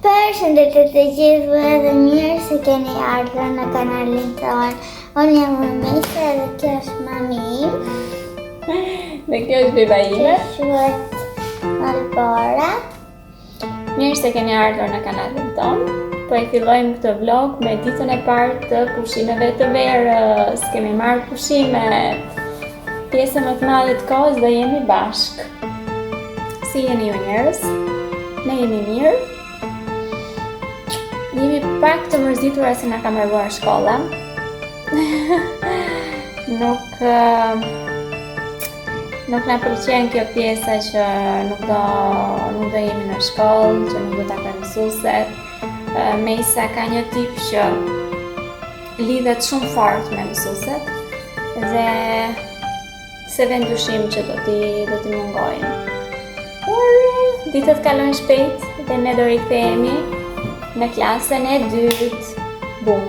Përshëndetje të gjithëve dhe mirë se keni ardhur në kanalin tonë. Unë jam Mesa dhe kjo është mami im. Dhe kjo është beba ime. Kjo quhet Albora. Mirë se keni ardhur në kanalin tonë. Po e fillojmë këtë vlog me ditën e parë të pushimeve të verës. Kemi marrë pushimet. Pjesën më të madhe të kohës do jemi bashkë. Si jeni ju njerëz? Ne jemi mirë. Jemi pak të mërzitura se na ka mbaruar shkolla. nuk Nuk na pëlqen kjo pjesa që nuk do nuk do jemi në shkollë, që nuk do takojmë mësueset. Mesa ka një tip që lidhet shumë fort me mësueset dhe s'e vë në dyshim që do t'i do t'i mungojmë. Por ditët kalojnë shpejt dhe ne do rikthehemi në klasën e dytë. Bum.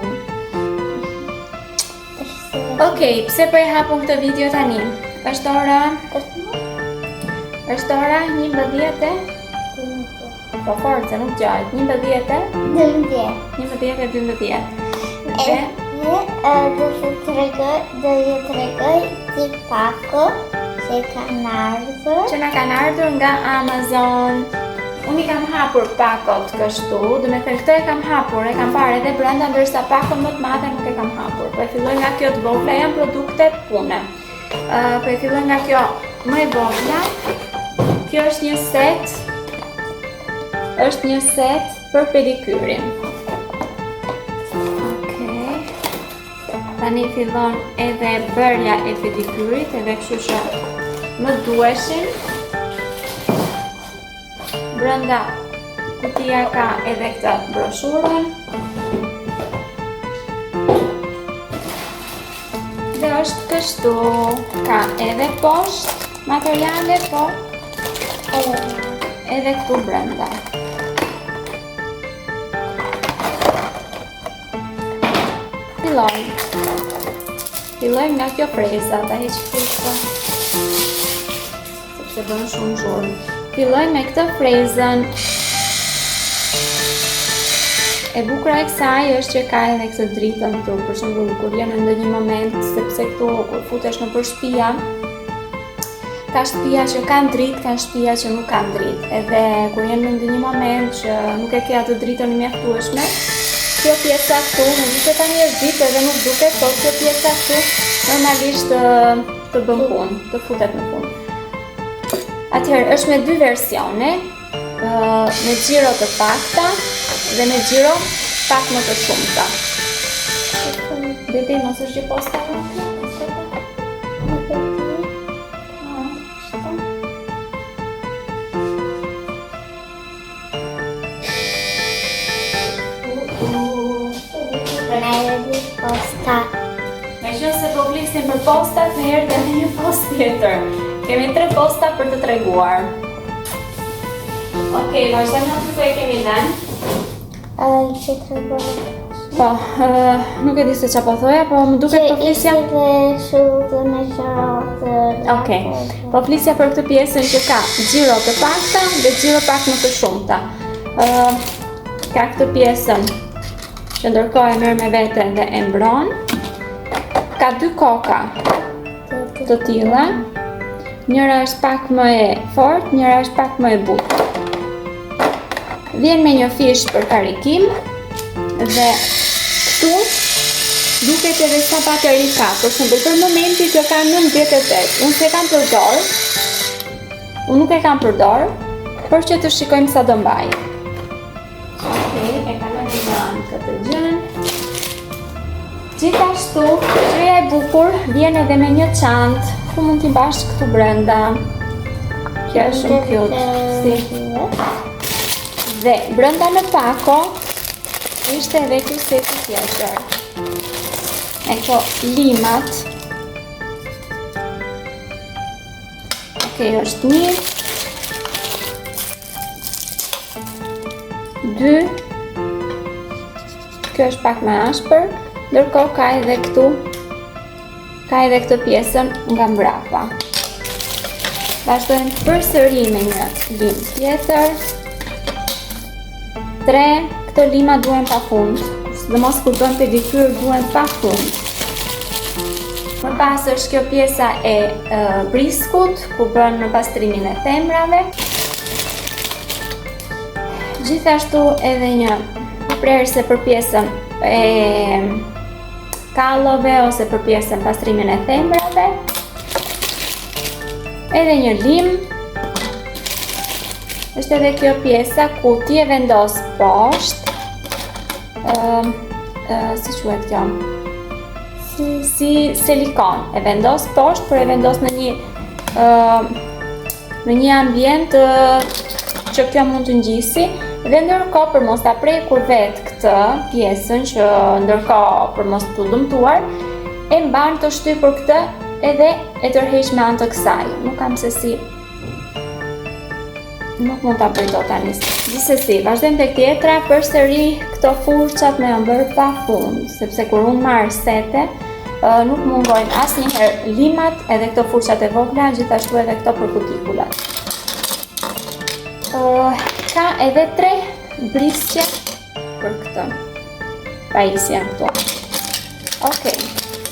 Ok, pse po e hapun këtë video tani? Është ora... Është ora 11 e... Po fort, se nuk dëgjohet. 11 e... 12. 11 e 12. Dhe... Dhe do të tregoj, do ju tregoj dy pako që kanë ardhur. Që na kanë ardhur nga Amazon. Unë i kam hapur pakot kështu, domethënë këtë e kam hapur, e kam parë edhe brenda, ndërsa pakon më të madhe nuk e kam hapur. Po e filloj nga kjo të vogla, janë produkte pune. Uh, po e filloj nga kjo më e vogla. Kjo është një set, është një set për pedikyrin. Okej. Tani fillon edhe bërja e pedikyrit, edhe kështu që më duheshin. Brenda kutia ka edhe këtë broshurën. Dhe është kështu, ka edhe poshtë materiale, po edhe këtu brenda. Fillojmë. Fillojmë nga kjo freza, ta heq këtë. Sepse bën shumë zhurmë. Fillojmë me këtë frezën. E bukura e kësaj është që ka edhe këtë dritën këtu, për shembull kur je në ndonjë moment, sepse këtu kur futesh nëpër shtëpia, ka shtëpia që kanë dritë, ka shtëpia që nuk kanë dritë. Edhe kur je në ndonjë moment që nuk e ke atë dritën e mjaftueshme, kjo pjesa këtu, megjithëse tani është ditë edhe nuk duket, por kjo pjesa këtu normalisht të, të bën punë, të futet në punë. Atëherë është me dy versione, me xhiro të pakta dhe me xhiro pak më të shumta. Bebe, mos është gjë posta në kjo? Nuk e di. Posta. Meqenëse po flisim për postat, na erdhi edhe një postë tjetër. Kemi tre posta për të treguar. Okej, vazhdojmë aty ku e kemi lënë. Që treguar. Po, nuk e di se ça po thoja, po më duket po flisja. Që ishte dhe shumë me xhiro Okej, po flisja për këtë pjesën që ka xhiro të pakta dhe xhiro pak më të shumta. Ka këtë pjesën që ndërkohë e merr me vete dhe e mbron. Ka dy koka të tilla. Njëra është pak më e fortë, njëra është pak më e butë. Vjen me një fishë për karikim dhe këtu duket edhe sa bateri ka. Për shembull, për momentin kjo ka 98. Unë s'e kam përdor. Unë nuk e kam përdor, por që të shikojmë sa do mbaj. Okej, e kalojmë në anë këtë gjënë. Gjithashtu, gjëja e bukur vjen edhe me një çantë, ku mund t'i mbash këtu brenda. Kjo është shumë cute. Si. Dhe brenda në pako ishte edhe ky seti tjetër. E këto limat. Okej, është një. 2 Kjo është pak më ashpër, ndërkohë ka edhe këtu ka edhe këtë pjesën nga mbrapa. Vazhdojmë përsëri me një limë tjetër. 3, këto lima duhen pa fund, sidomos kur bën pedikyr duhen pa fund. Më pas është kjo pjesa e, e briskut, ku bën në pastrimin e thembrave. Gjithashtu edhe një prerëse për pjesën e kallove ose për pjesën pastrimin e thembrave. Edhe një limë. Është edhe kjo pjesa ku ti e vendos poshtë. Ëm, uh, si quhet kjo? Si si silikon. E vendos poshtë, por e vendos në një ë uh, në një ambient që kjo mund të ngjisi dhe ndërkohë për mos ta prekur vetë këtë pjesën që ndërkohë për mos t'u dëmtuar, e mban të shtypur këtë edhe e tërheq me anë të kësaj. Nuk kam se si nuk mund ta bëj dot tani. Gjithsesi, vazhdojmë tek tjetra, përsëri këto furçat më janë bërë pa fund, sepse kur unë marr sete, nuk mungojnë asnjëherë limat edhe këto furçat e vogla, gjithashtu edhe këto për kutikulat. Ka edhe tre brisqe për këtë pajisjen këtu. Okej,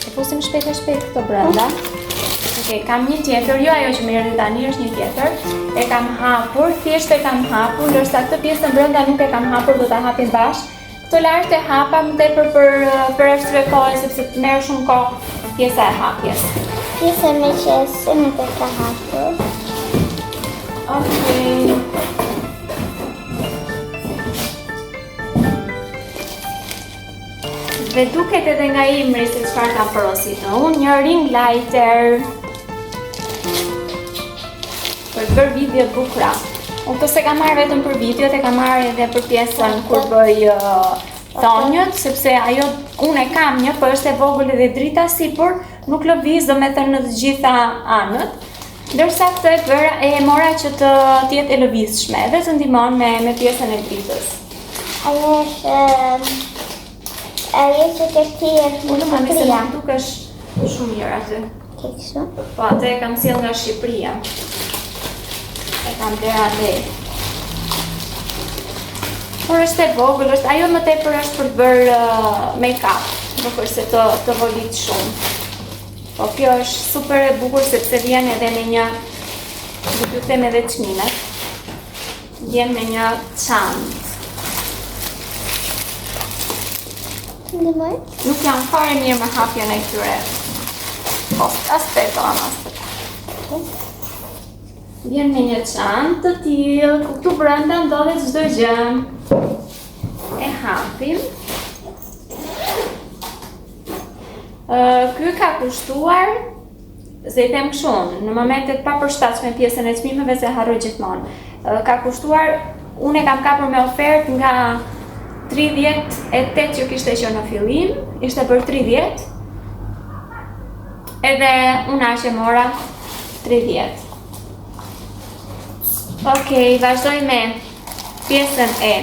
e fusim shpejt e shpejt këto brenda. Okej, kam një tjetër, jo ajo që më erdhi tani është një tjetër. E kam hapur, thjesht e kam hapur, ndërsa këtë pjesën brenda nuk e kam hapur, do ta hapim bashkë. Këto lart e hapa më tepër për për arsye kohe sepse të merr shumë kohë pjesa e hapjes. Pjesa me qese nuk e ka hapur. Okej. Dhe duket edhe nga emri se çfarë kam porositur. Unë një ring lighter. Për të bërë video të bukura. Unë këtë s'e kam marrë vetëm për videot, e kam marrë edhe për pjesën kur bëj uh, thonjët, sepse ajo unë e kam një, po është e vogël edhe drita sipër, nuk lëviz domethënë në të gjitha anët. Ndërsa këtë e bëra e mora që të, të jetë e lëvizshme dhe të ndihmon me me pjesën e dritës. Ajo është ajo që ke ti është më të tria. Nuk dukesh shumë mirë aty. Kështu? Po, atë e kam sjellë nga Shqipëria. E kam blerë atë. Por është e vogël, është ajo më tepër është për të bërë uh, make-up, nuk është se të të volit shumë. Po kjo është super e bukur sepse vjen edhe me një, do t'ju them edhe çmimet. Vjen me një çantë. Ndihmoj? Nuk jam fare mirë me hapjen e këtyre. Po, as peto, as peto. Vjen me një çantë të tillë, ku këtu brenda ndodhet çdo gjë. E hapim. Ky ka kushtuar se i them kështu unë, në momente të papërshtatshme pjesën e çmimeve se harroj gjithmonë. Ka kushtuar, unë e kam kapur me ofertë nga 38 që kishte qenë në fillim, ishte për 30. Edhe unë aq e mora 30. Okej, vazhdoj me pjesën e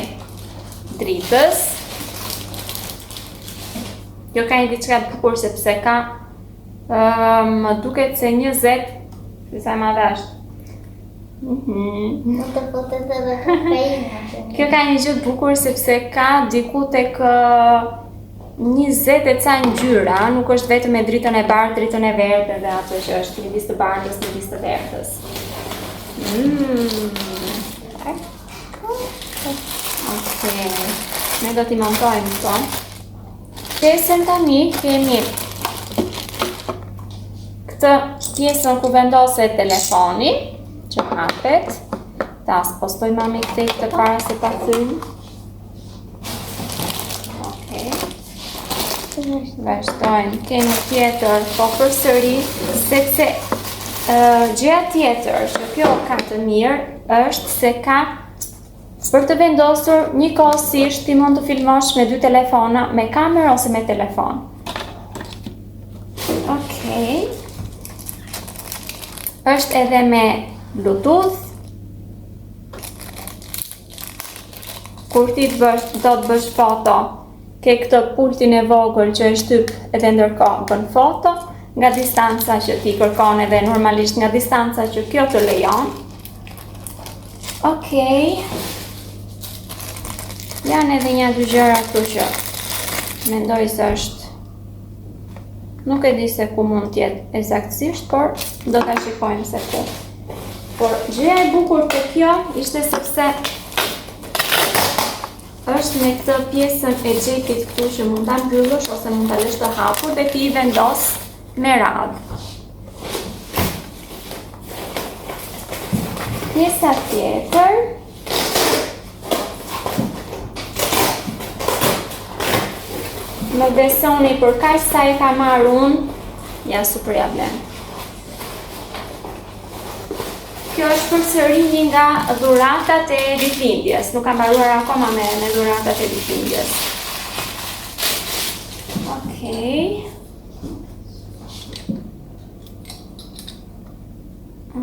dritës. Kjo ka një diçka të bukur sepse ka Më duket se 20, se sa e madhe është. Mhm. Mund të futet edhe kafeina. Kjo ka një gjë të bukur sepse ka diku tek 20 e ca ngjyra, nuk është vetëm me dritën e bardhë, dritën e verdhë edhe ato që është midis të bardhës, midis të verdhës. Mm. Okej. Ne do t'i montojmë këto. Pjesën tani kemi këtë pjesën ku vendoset telefoni, që hapet. Ta spostoj mami këtë këtë para se ta thyjmë. Okej. Vazhdojmë. Kemi tjetër, po përsëri, sepse uh, gjëja tjetër që kjo ka të mirë është se ka Për të vendosur njëkohësisht ti mund të filmosh me dy telefona, me kamerë ose me telefon. Okej. Është edhe me Bluetooth. Kur ti të bësh, do të bësh foto, ke këtë pultin e vogël që e shtyp edhe ndërkohë bën foto nga distanca që ti kërkon edhe normalisht nga distanca që kjo të lejon. Okej. Janë edhe nja dy gjëra këtu që mendoj se është Nuk e di se ku mund të jetë ekzaktësisht, por do ta shikojmë se ku. Por gjëja e bukur te kjo ishte sepse është me këtë pjesën e xhepit këtu që mund ta mbyllësh ose mund ta lësh të hapur dhe ti i vendos me radhë. Pjesa tjetër Më besoni për kaq sa e kam marrë unë, ja super ja vlen. Kjo është përsëri një nga dhuratat e ditëlindjes. Nuk kam mbaruar akoma me, me dhuratat e ditëlindjes. Okej.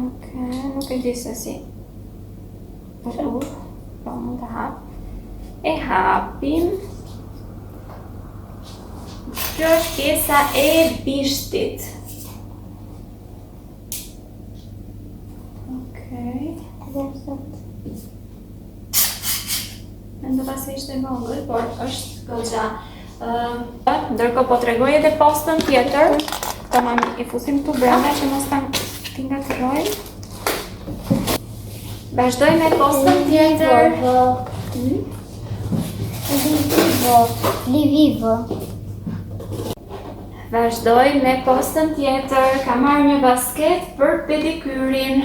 Okej, nuk e di se si. Po, po mund të hap. E hapim. Kjo është pjesa e bishtit. Okej. Edhe sot. Mendova se ishte e vogël, por është goxha. Uh, ndërkohë po tregoj edhe postën tjetër. Tamam, i fusim këtu brenda që mos ta t'i ngatërrojmë. Vazhdoj me postën tjetër. Hmm? Livivo, Livivo. Vazhdoj me postën tjetër. Kam marrë një basket për pedikyrin.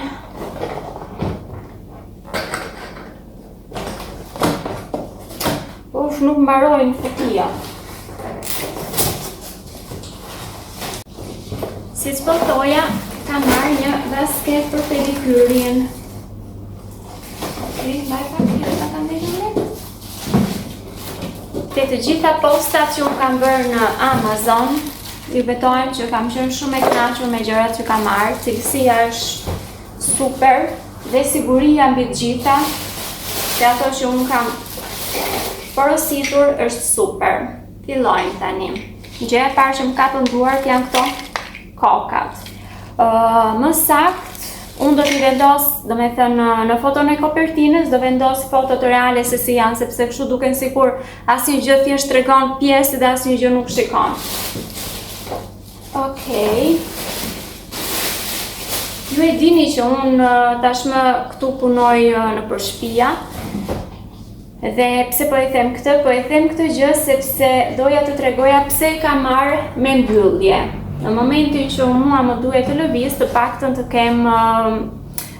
Uf, nuk mbarojnë kutia. Siç po thoja, kam marrë një basket për pedikyrin. Ok, mbaj pak, jo ta kam dhe Te të gjitha postat që unë kam bërë në Amazon, ju betohem që kam qenë shumë e kënaqur me gjërat që kam marrë, cilësia është super dhe siguria mbi të gjitha, se ato që unë kam porositur është super. Fillojmë tani. Gjëja e parë që më kapën duart janë këto kokat. Uh, më sakt, unë do t'i vendos, domethënë, në foton e kopertinës, do vendos fotot reale se si janë, sepse kështu duken sikur asnjë gjë thjesht tregon pjesë dhe asnjë gjë nuk shikon. Okej. Ju e dini që unë tashmë këtu punoj nëpër shpia. Dhe pse po e them këtë? Po e them këtë gjë sepse doja të tregoja pse e kam marrë me mbyllje. Në momentin që mua më duhet të lëviz, të paktën të kem uh,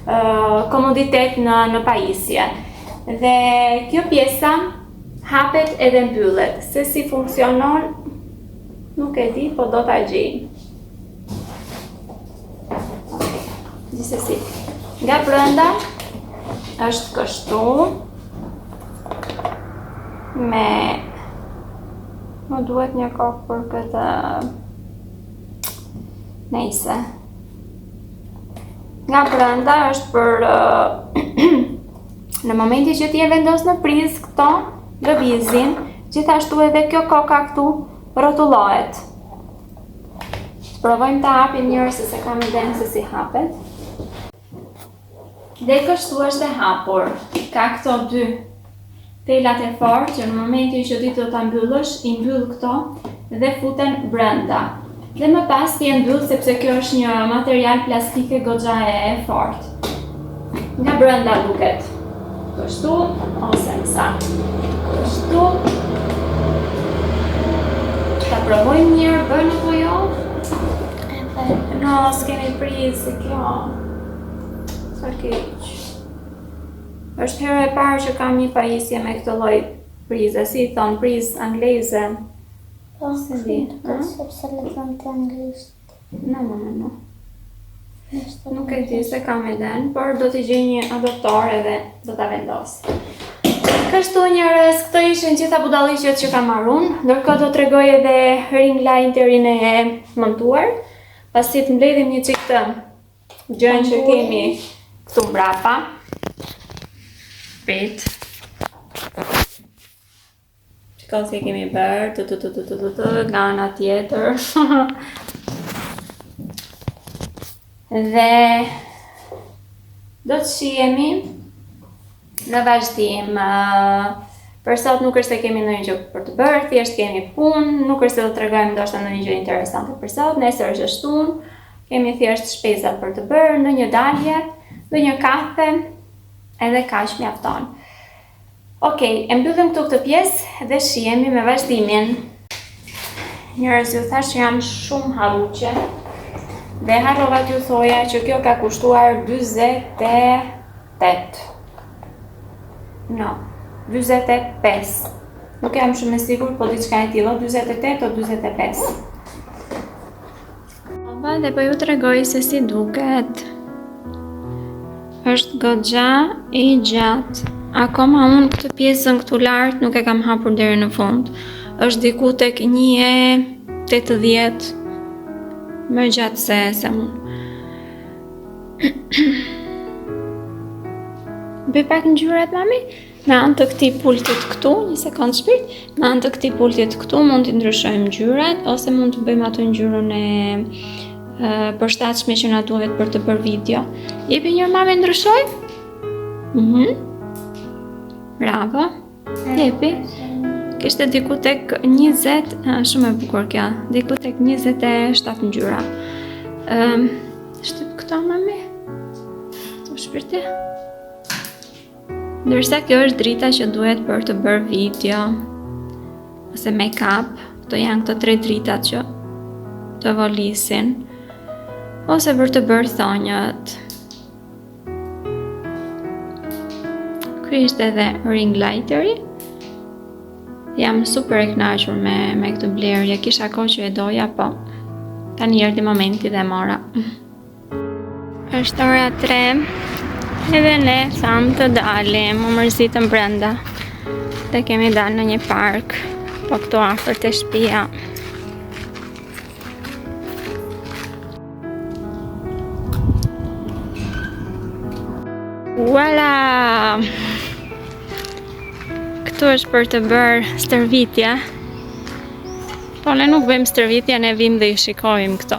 uh, komoditet në në pajisje. Dhe kjo pjesa hapet edhe mbyllet. Se si funksionon, Nuk e di, po do ta gjej. Okej. Gjithsesi, nga brenda është kështu me më duhet një kokë për këtë nejse. Nga brenda është për në momentin që ti e vendos në prizë këto lëvizin, gjithashtu edhe kjo koka këtu rrotullohet. Provojmë ta hapim njëherë se s'e kam idenë se si hapet. Dhe kështu është e hapur. Ka këto dy telat e fortë që në momentin që ti do ta mbyllësh, i mbyll këto dhe futen brenda. Dhe më pas ti e mbyll sepse kjo është një material plastike goxha e fortë. Nga brenda duket kështu ose më saktë kështu. Ta provojmë një herë bën apo jo? No, s'kemi prizë se kjo. Sa keq. Është hera e parë që kam një pajisje me këtë lloj prize, si i thonë, prizë angleze. Po, s'e di, sepse lexon të anglisht. No, no, no, no. Nuk e di s'e kam idenë, por do të gjej një adaptor edhe do ta vendos. Kështu njerëz, këto ishin gjitha budalliqet që kam marrë unë, ndërkohë do tregoj edhe ring light-erin e montuar, pasi të mbledhim një çikë të gjënë që kemi këtu mbrapa. Prit. Shiko si e kemi bërë, të të të të të të të, nga ana tjetër. Dhe do të shihemi në vazhdim. Për sot nuk është se kemi ndonjë gjë për të bërë, thjesht kemi punë, nuk është se do të tregojmë ndoshta ndonjë gjë interesante për sot, nesër është e shtunë, kemi thjesht shpezat për të bërë, ndonjë dalje, ndonjë kafe, edhe kaq mjafton. Ok, e mbyllim këtu këtë pjesë dhe shihemi me vazhdimin. Njerëz ju thashë që jam shumë harruqe dhe harrova t'ju thoja që kjo ka kushtuar 48. No, 45. Nuk jam shumë e sigurt, po diçka e tillë, 48 o 45. Ova dhe po ju tregoj se si duket. Është goxha i gjatë. Akoma unë këtë pjesën këtu lart nuk e kam hapur deri në fund. Është diku tek 1.80 më gjatë se se unë. Bëj pak ngjyrat mami? Me anë të këtij pultit këtu, një sekond shpirt, me anë të këtij pultit këtu mund t'i ndryshojmë ngjyrat ose mund të bëjmë atë ngjyrën e përshtatshme që na duhet për të bërë video. Jepi një mami ndryshoj? Mhm. Mm Bravo. Jepi. Kishte diku tek 20, shumë e bukur kjo. Diku tek 27 ngjyra. Ëm, um, shtyp këto mami. Të shpirti. Ndërsa kjo është drita që duhet për të bërë video ose make-up, këto janë këto tre dritat që të volisin ose për të bërë thonjët. Ky ishte edhe ring lighteri. Jam super e kënaqur me me këtë blerje. Kisha kohë që e doja, po tani erdhi momenti dhe e mora. Është ora 3 Edhe ne thamë të dalim U mërzitëm brenda Dhe kemi dalë në një park Po këtu afër te shpia Voila! Këtu është për të bërë stërvitje Po ne nuk bëjmë stërvitje, ne vijmë dhe i shikojmë këto.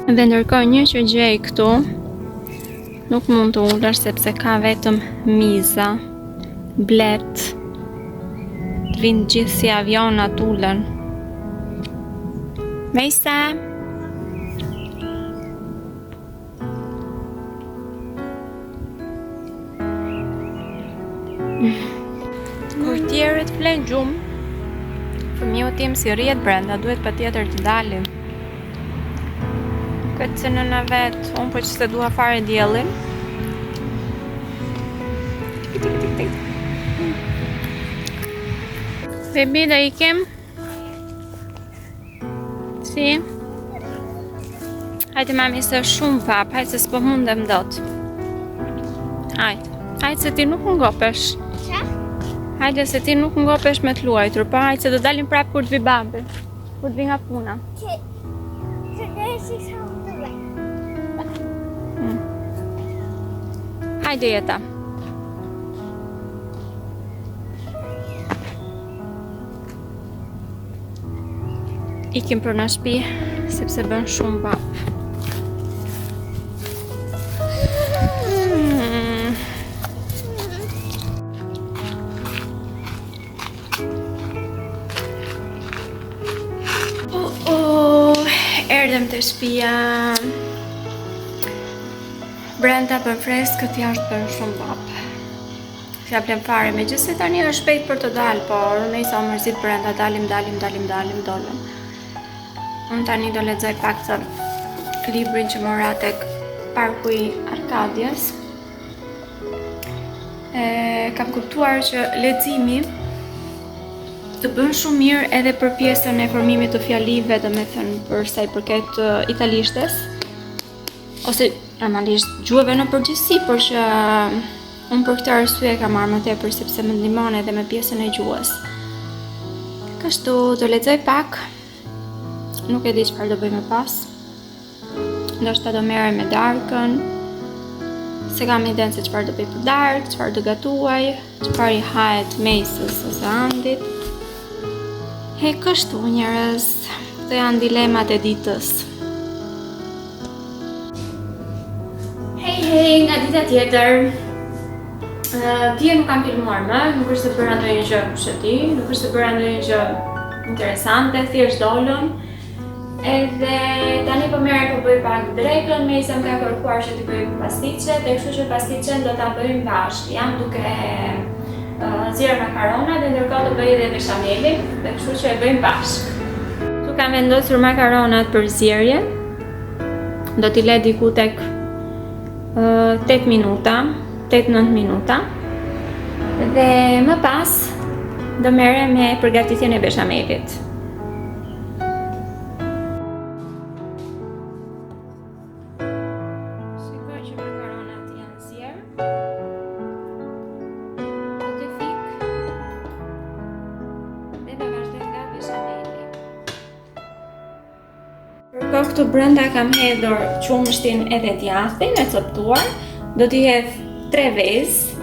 Dhe ndërkohë një që gjej këtu, nuk mund të ulesh sepse ka vetëm miza, bletë, të vijnë gjithë si aviona të ulen. Mejsa! Kur tjerët flenë gjumë, fëmiu tim s'i rrihet brenda, duhet patjetër të dalim. Këtë se nëna vetë, unë po që s'e dua fare diellin. Tik, tik, tik, tik. Baby, do ikim? Si? Hajde mami se është shumë vapë, hajde se s'po mundem dot. Hajde, hajde se ti nuk ngopesh. Qa? Hajde se ti nuk ngopesh me të luajtur, po hajde se do dalim prapë kur të vi babi, kur të vi nga puna. Që, që dhe si sa më të ve. Hmm. Hajde jeta. Ikim për në shpi, sepse bën shumë vapë. Hmm. Oh, oh, erdhëm te shpia. Brenda bën freskët, jashtë bën shumë vapë. S'ia vlen fare, megjithëse tani është shpejt për të dalë, por Rumejsa u mërzit brenda, dalim, dalim, dalim, dalim, dolëm. Unë tani do lexoj pak të librin që mora tek parku i Arkadias. E, kam kuptuar që leximi të bën shumë mirë edhe për pjesën e formimit të fjalive, domethënë për sa i përket italishtes. ose normalisht gjuhëve në përgjithësi, por që unë për këtë arsye e kam marrë më tepër sepse më ndihmon edhe me pjesën e gjuhës. Kështu do lexoj pak. Nuk e di çfarë do bëj më pas. Ndoshta do merrem me darkën. S'e kam idenë se çfarë do bëj për darkë, çfarë do gatuaj, çfarë i hahet Mejsës ose Andit. E kështu njerëz, këto janë dilemat e ditës. Hej, hej, nga dita tjetër. Dje nuk kam filmuar më, nuk është se bëra ndonjë gjë kush e di, nuk është se bëra ndonjë gjë interesante, thjesht dolëm. Edhe tani po merrem po bëj pak drekën, Mejsa më ka kërkuar që t'i bëj pastiçe, dhe kështu që pastiçen do ta bëjmë bashkë. Jam duke uh, zier makaronat dhe ndërkohë do bëj edhe beshamelin, dhe kështu që e bëjmë bashkë. Këtu kam vendosur makaronat për zierje. Do t'i le diku tek 8 minuta, 8-9 minuta. Dhe më pas do merrem me përgatitjen e beshamelit. Shikoj që makaronat janë zier. Do t'i fik. Dhe do vazhdoj nga beshameli. Ndërkohë këtu brenda kam hedhur qumështin edhe djathin e copëtuar. Do t'i hedh 3 vezë.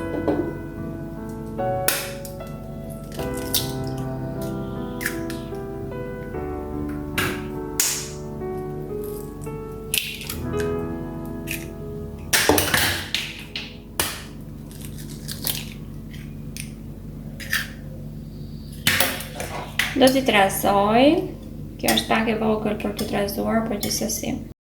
Do t'i trazoj. Kjo është pak e vogël për t'u trazuar, por gjithsesi.